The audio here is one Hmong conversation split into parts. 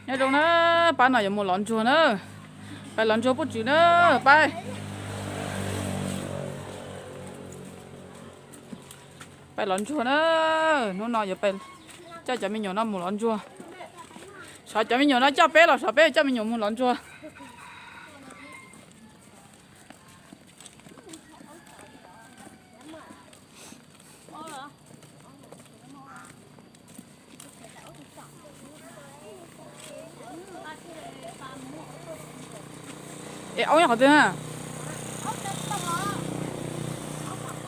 Nyob zoo na, pab no yuav mus lov ntsuag na. Pab lov ntsuag puj tswm na, pab. Pab lov ntsuag na, hnub no yuav pab coj cov me nyuam no mus lov ntsuag. Xyov cov me nyuam no coj peb los xyov peb coj me nyuam mus lov ntsuag. Es aub nyob qhov twg na?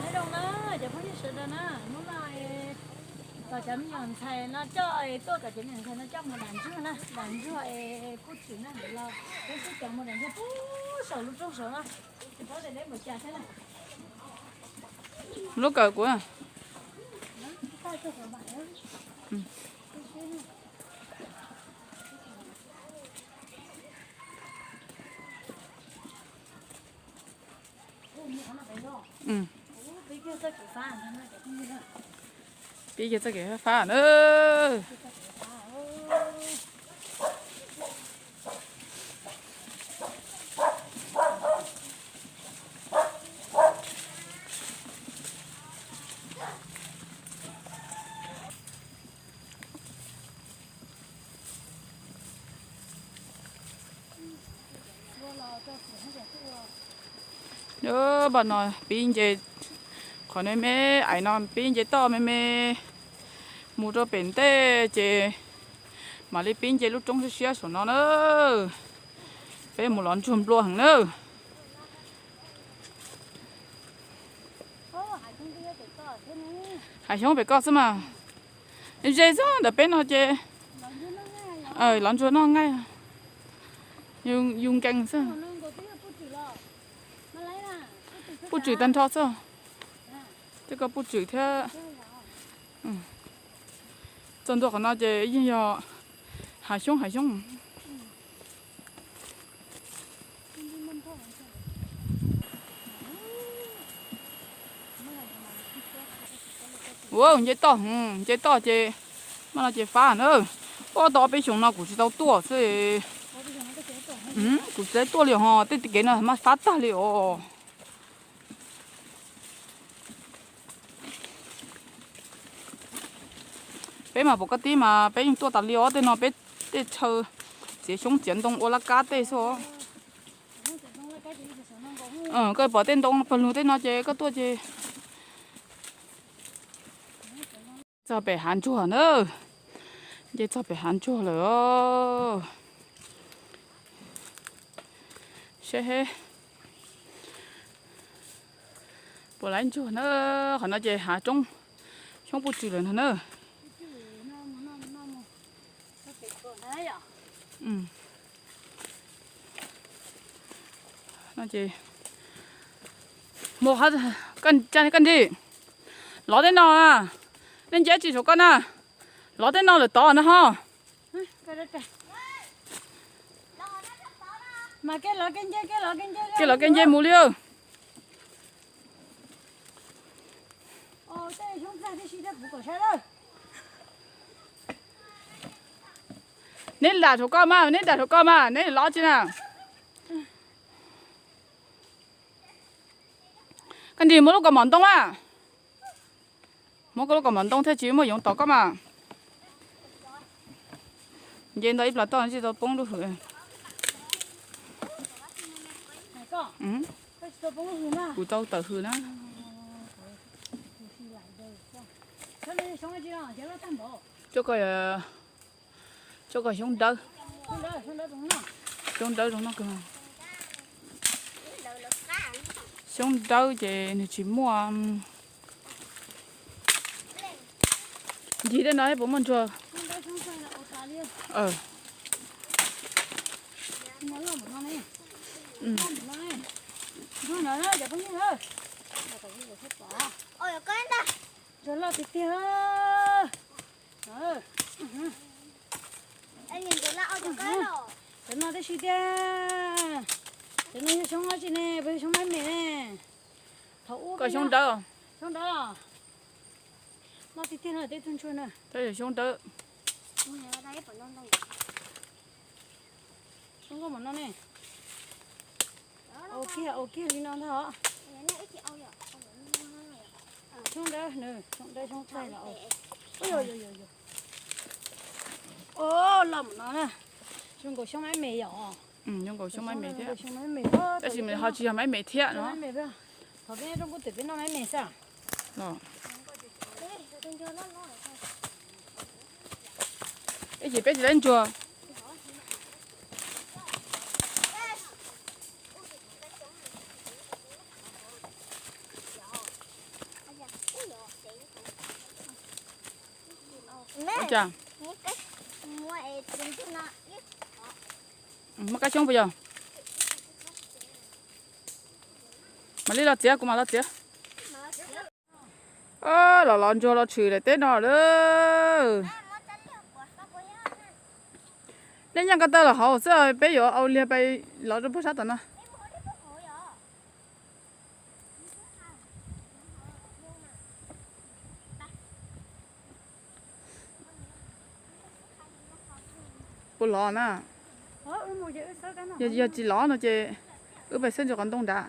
Nyob zoo na, cov phooj ywg sawv daws na, hnub no es kom cov me nyuam ntxhais no coj, tuaj kom cov me nyuam ntxhais no coj mus dam ntsuag na, dam ntsuag es puj tswm na, los peb twb coj mus dam ntsuag puag saum lub roob saud na. Lub kawm kuv. Pib kiag txoj kev fab fab na. Npaj no pib nce, qhov me me ais no pib nce toj me me mus rau pem ntej ces mam li pib nce lub roob siab siab saum no na. Peb mus lov ntsuag nplua heev na. Hav xyoob pem koj xwb mas. Ze xwb ntawm peb no ces lov ntsuag noj nqaij, yus nkees xwb. Puj tswm tag nrho xwb. Tej ko puj tswm thiab. Txog ntua qhov no ces yeej yog hav xyoob hav xyoob. Ua nce toj, nce toj ces, mas no ces fab na. Ua tau ob peb xyoos no kuv tsis tau tuaj xwb. Kuv tsis tau tuaj li ho, tej kev no mas fab tag li os. Peb mas pom koj tib mas peb yeej tuaj tas li os, tej no peb tej chaw txiav xyoob txiav ntoo ua laj kab tej xwb os. Koj pom tej ntoo pawg lug tej no ces koj tuaj ces. Txog pem hav ntsuag na, nce txog pem hav ntsuag lawm os. Seb puas laib ntsuag na, qhov no ces hav roob xyoob puj tswm lawm no na. No ces mus, koj nti, lov tej no, nej nce tsis saum koj na, lov tej no lawm tod na ho. Kev lov kev nce mus li. Neb dam saum koj mas, neb dam saum koj mas, neb lov tsi na. Koj nti muab lub kaus mom ntoo mas. Muab koj lub kaus mom ntoo thiaj tsis muaj yoov tom koj mas. Nce ntau ib plag toj tsis tau poob lub hws. Kuv tau tawm hws na. Coj koj, coj koj xyoob dawb. Xyoob dawb zoo no kawg. Xyoob dawb ces nws tsis muaj. Ncig tej no puas muaj ntsuag? Ntsuag loj tiag tiag. Cov no tib si tiag. Cov no yog xyoob dab tsi ne, puas yog xyoob mab me ne? Thaum ub koj xyoob dawb. Xyoob dawb. Loj tiag tiag no tej tug ntsuag na. Xyoob dawb. Ua mas no ne. Ua kiag, ua kiag li no ntag os. Xyoob dawb, xyoob dawb xyoob txaij los. Ua, los mas no na. Zoo nkaus xyoob maib me yom. Zoo nkaus xyoob maib me thiab. Tab sis ho tsis yog maib me thiab no. Thov peb rooj kub twm peb noj maib me xwb. Ib ces peb tsis tau ntsuag. Muab kab xyoob puas yog? Mam li los txiav, kuv mam los txiav. Los los ntsuag los tshwm daim teb no lawm. Nej nyob ko taw los hauv xwb, peb yuav au liag pais lov rau puag sab tom no. Puas lov na? Yog tsis lov no ces wb pais xwb ntsis qhov ntoo nrad.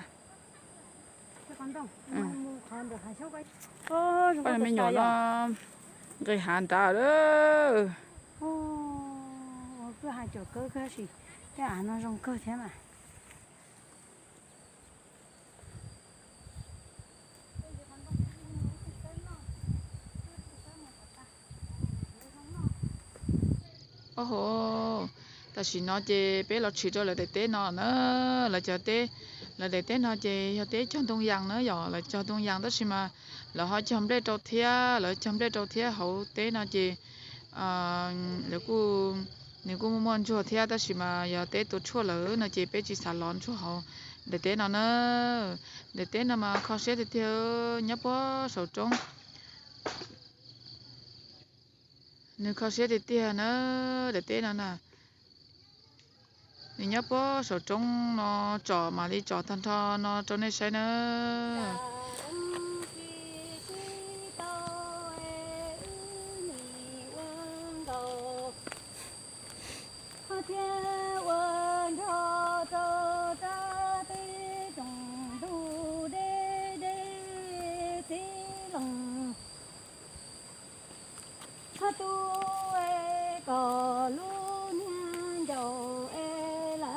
Paj me nyuam no nqis hav nrad lawm. Tej av no zoo kawg thiab mas. Oho, tam sim no ces peb los tshwm rau lawv daim teb no na, lawv cov teb, lawv daim teb no ces yog teb cog ntoo yas na yom, lawv cog ntoo yas tab sis mas lawv ho cog nplej rau thiab, lawv cog nplej rau thiab hauv teb no ces lawv kuj, nws kuj muaj muaj ntsuag thiab tab sis mas yog teb tua tshuaj lawm no ces peb tsis xav lov ntsuag hauv daim teb no na. Daim teb no mas kho siab tiag tiag, nyob puag saum roob. Nws kho siab tiag tiag na, daim teb no na. Nws nyob puag saum roob no, tsom mam li tsom tag nrho no rau nej saib na. Ho thiaj ua nrog rau rab teb tsoom ntug deb deb txiv loos. Ho tu es kom lub niag ncaus es la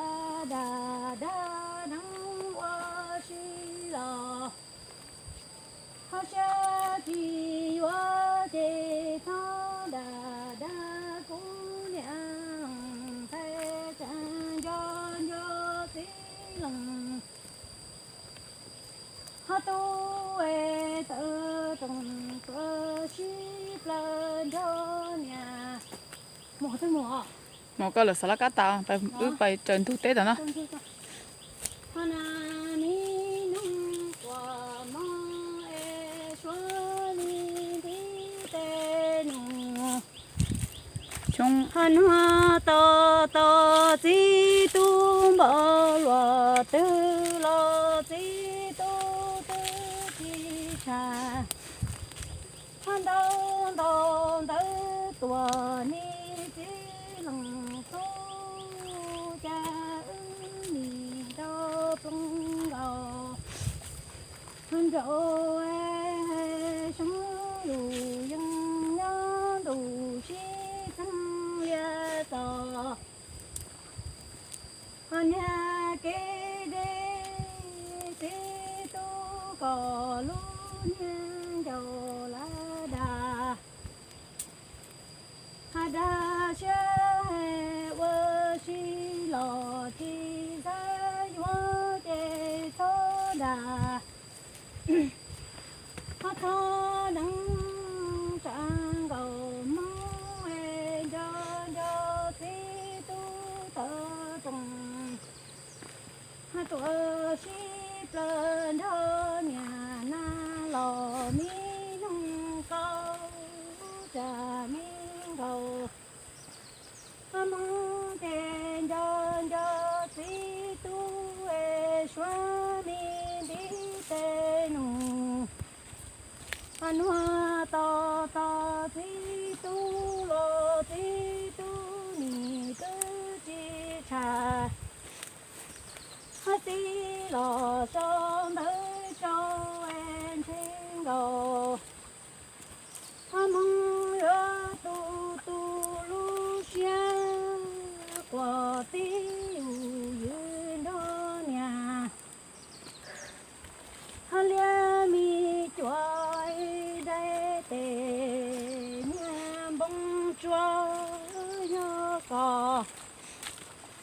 dag dag deev ua si los, ho siab tsis yuav ces txhob dag dag kuv niam ntxhais tseem nco nco txiv loos. Ho tu es tawm rooj tuaj sib plaws nrog niam. Mus twg mus? Mus koj lawv xav lab kab tas, wb pais raws ntug teb tom no. Ho na, mi noog quas mob es suav mi ntiv tes nus. Ho nuag tos tos txiv tub npaum luaj twg los txiv tub twb tsis tshaj. Ho ntau ntau ntawv tuaj nim txiv loos tub, cas wb nim nrau ploog nkaus. Ho nraum xyoob lus yeej nyob ntuj sib txeeg liaj txos. Ho niag kev deb txiv tub kom lub niag ncaus la dag. Ho dag siab ua si los tsis xav yuav ces txhob dag. Ho txhob deev tsa nkaus mob es nco nco txiv tub tawm rooj. Ho tuaj sib plaws nrog niam nas los mi noog qau, tsam mi nkaus. Ho mob ces nco nco txiv tub es suav mi ntiv tes nus. Ho nuag tos tos txiv tub los txiv tub nim twb tsis tshaj. tib los sau ntawv rau ntseeg nkaus. Hmoob yuav tu tu lub siab quas tib yus ywg nrog niam. Hos liab me cuam ib daim tes niag npoo tsuag yog kos.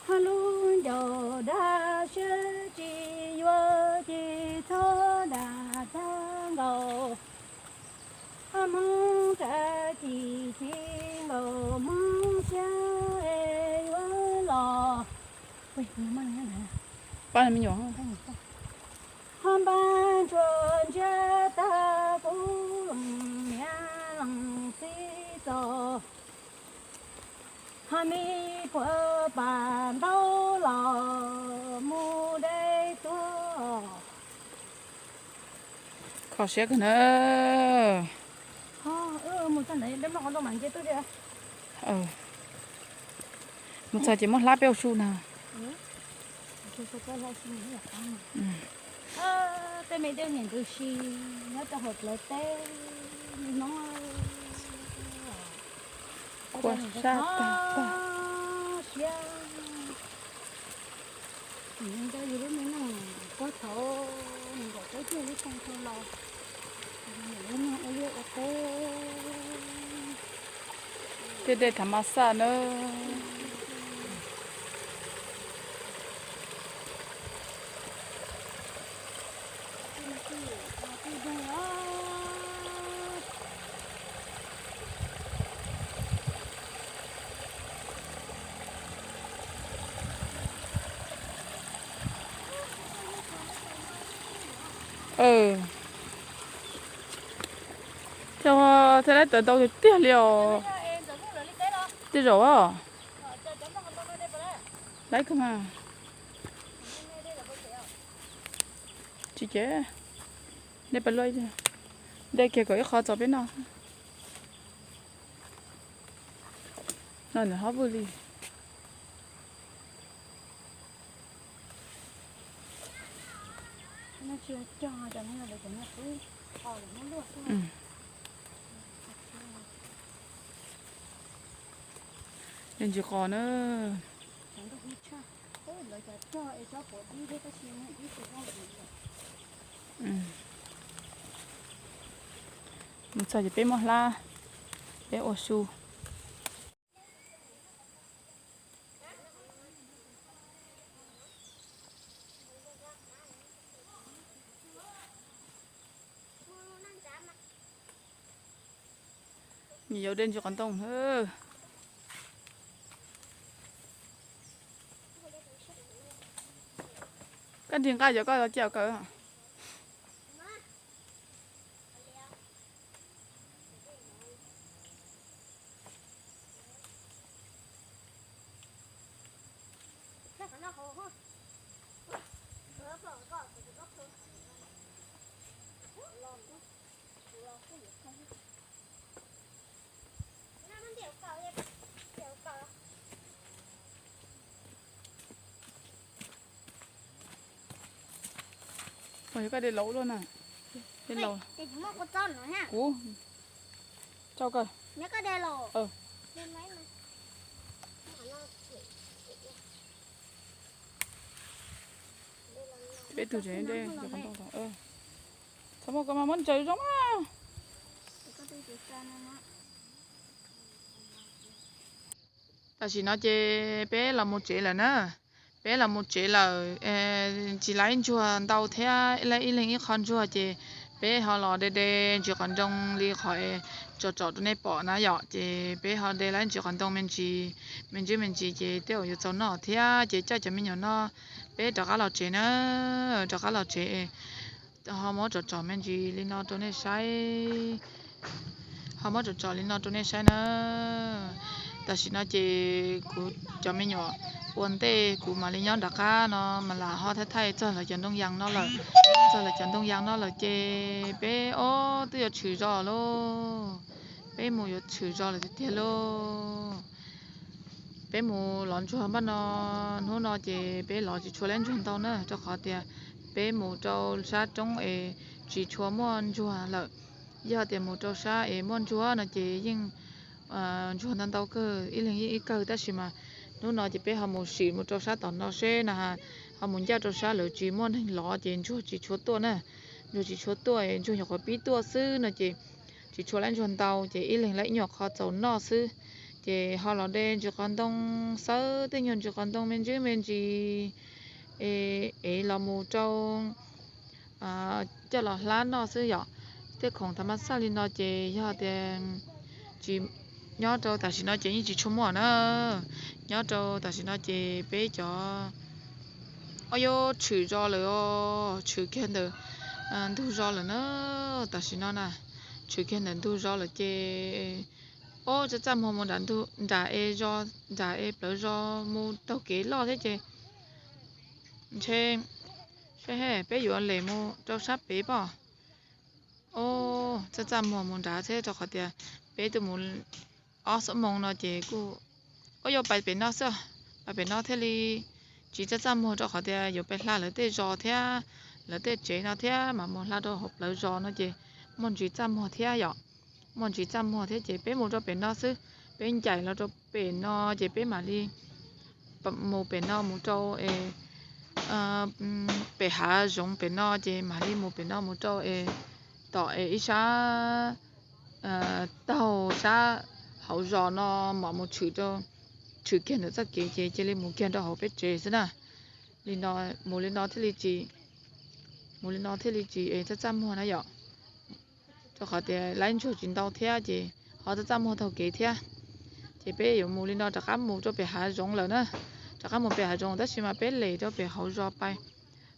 Hos lub ncauj dag siab tsis yuav ces txhob dag tag nkaus. Hos Hmoob tsav ci ci nkaus Hmoob siab es yuav los. Hos npaj ntsuag ntsiag tag kuv loos niam loos txiv txos. Hos me puas pas ntaub los mus deb tuag. Kho siab kawg na. Mus txog ces muab hlab peb ua su na. Tej me dej niam ntws si nyob rau hauv plawv teb, me hnub kuaj sab tag tag. Siab. Nco yus lub me neej puag thaum nees nkaum peb caug lub xyoo tau los, lub neej ua liaj ua teb. Tej dej thav mas xaj na. Thiab, thiab laib tawv ntau tiag tiag li os. Tej zaum os. Laib kawg mas. Tsis ces, nej pab luaj, dej kiag kom ib qho txog peb noj. No nws ho vwj li. Ntsis qos na. Mus txog ces peb muab hlab, peb ua su. Nyiam yuav dej ntsis qos ntoo. Koj nrig nqaj yuav koj cia kaw. Ua yog koj de laus luaj na. De laus. Kuv tso kawg. Peb tug tseem de, txhob muab koj mas muab ntsaws zoo mas. Tam sim no ces peb los mus tsev lawm na. Peb los mus tsev lawm, tsis laib ntsuag ntau thiab, ib leeg ib qho ntsuag ces peb ho los de de ntsis qos ntoo li qhov tsom tsom rau nej pom na yom. Ces peb ho de laib ntsis qos ntoo me ntsis, me ntsis me ntsis ces tej zaum yuav txaus noj thiab ces coj cov me nyuam no peb rov qab los tsev na, rov qab los tsev. Ho muab tsom tsom me ntsis li no rau nej saib. Ho muab tsom tsom li no rau nej saib na. Tam sim no ces kuv cov me nyuam ua ntej kuv mam li nyob nram qab no mas lam ho thaij thaij txog lawv cov ntoo yas no lawm. Txog lawv cov ntoo yas no lawm ces peb ob twb yuav tshwm zos lauj. Peb mus yuav tshwm zos lawm tiag tiag lauj. peb mus lov ntsuag npaj no, hnub no ces peb lov tsis tshua lab ntsuag ntau na, rau qhov tias peb mus rau sab roob es tsis tshua muaj ntsuag lawm. Yog tias mus rau sab es muaj ntsuag no ces yeej ntsuag ntau ntau kawg, ib leeg yeej ib kawg, tab sis mas hnub no ces peb ho mus sim mus rau sab tom no seb na, ho mus ncaj rau sab lawv tsis muaj neeg lov ces ntsuag tsis tshua tuaj na. Ntsuag tsis tshua tuaj, ntsuag nyuam qhuav pib tuaj xwb no ces tsis tshua lab ntsuag ntau, ces ib leeg lab ib nyuag qho txaus noj xwb. Ces ho los de ntsis qos ntoo, xawb tej nyuag ntsis qos ntoo me ntsis me ntsis es los mus rau coj los hlab noj xwb yom. Tej khoom thav mas xaj li no ces yog tias tsis nyob rau tam sim no ces yeej tsis tshua muaj na. Nyob rau tam sim no ces peb cov, o, yuav tshwm zos lawm os, tshwm kiag ntawm ntug zos lawm na. Tam sim no na, tshwm kiag ntawm ntug zos lawm ces, o, txaj txaj muag mus nram e zos, nram e plawv zos mus taug kev loj thiab ces ntshe, saib peb yuav lem mus rau sab pem pob. O, txaj txaj muag mus nrad thiab rau qhov tias peb twb mus ob xuab moos no ces kuj, o, yuav pais pem no xwb, pais pem no thiaj li tsis txaj txaj muag rau qhov tias yuav pais hla lawv tej zos thiab, lawv tej tsev no thiab, mas mus hla rau hauv plawv zos no ces muaj ntsis txaj muag thiab yom. Muaj ntsis txaj muag thiab ces peb mus rau pem no xwb. Peb ncaim los rau pem no ces peb mam li mus pem no mus rau es pem hav zoov pem no ces mam li mus pem no mus rau es tom es ib sab taug sab hauv zos no mam mus tshwm rau, tshwm kiag ntawm txoj kev ces cia li mus kiag rau hauv peb tsev xwb na. Li no, mus li no thiaj li tsis, mus li no thiaj li tsis es txaj txaj muag na yom. Rau qhov tias lab ntsuag tsis ntau thiab ces ho txaj txaj muag taug kev thiab. Ces peb yuav mus li no rov qab mus rau pem hav zoov lawm na. Rov qab mus pem hav zoov tab sis mas peb lem rau pem hauv zos pais,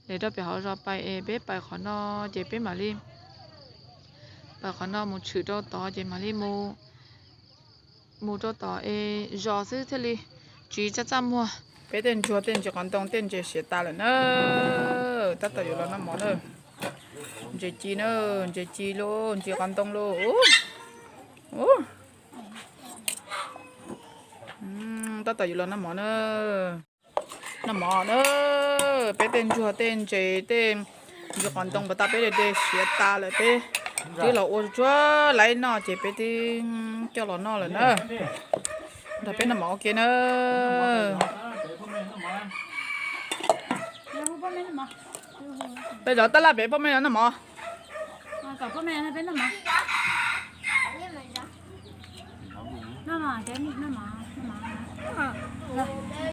lem rau pem hauv zos pais es peb pais qhov no ces peb mam li pais qhov no mus tshwm rau tod ces mam li mus, mus rau tom es zos xwb thiaj li tsis txaj txaj muag. Peb tej ntsuag tej ntsis qos ntoo tej ntses siav tas lawm na. Tab tom yuav los noj mov na. Ntses ci na, ntses ci lauj, ntsis qos ntoo lauj. Tab tom yuav los noj mov na. Noj mov na. Peb tej ntsuag tej ntses tej ntsis qos ntoo puas tas peb de de siav tas lawm peb twb los ua tsuag laib noj ces peb twb coj los noj lawm na. Nrog peb noj mov ua ke na. Peb zov tab laj pem poj me no noj mov.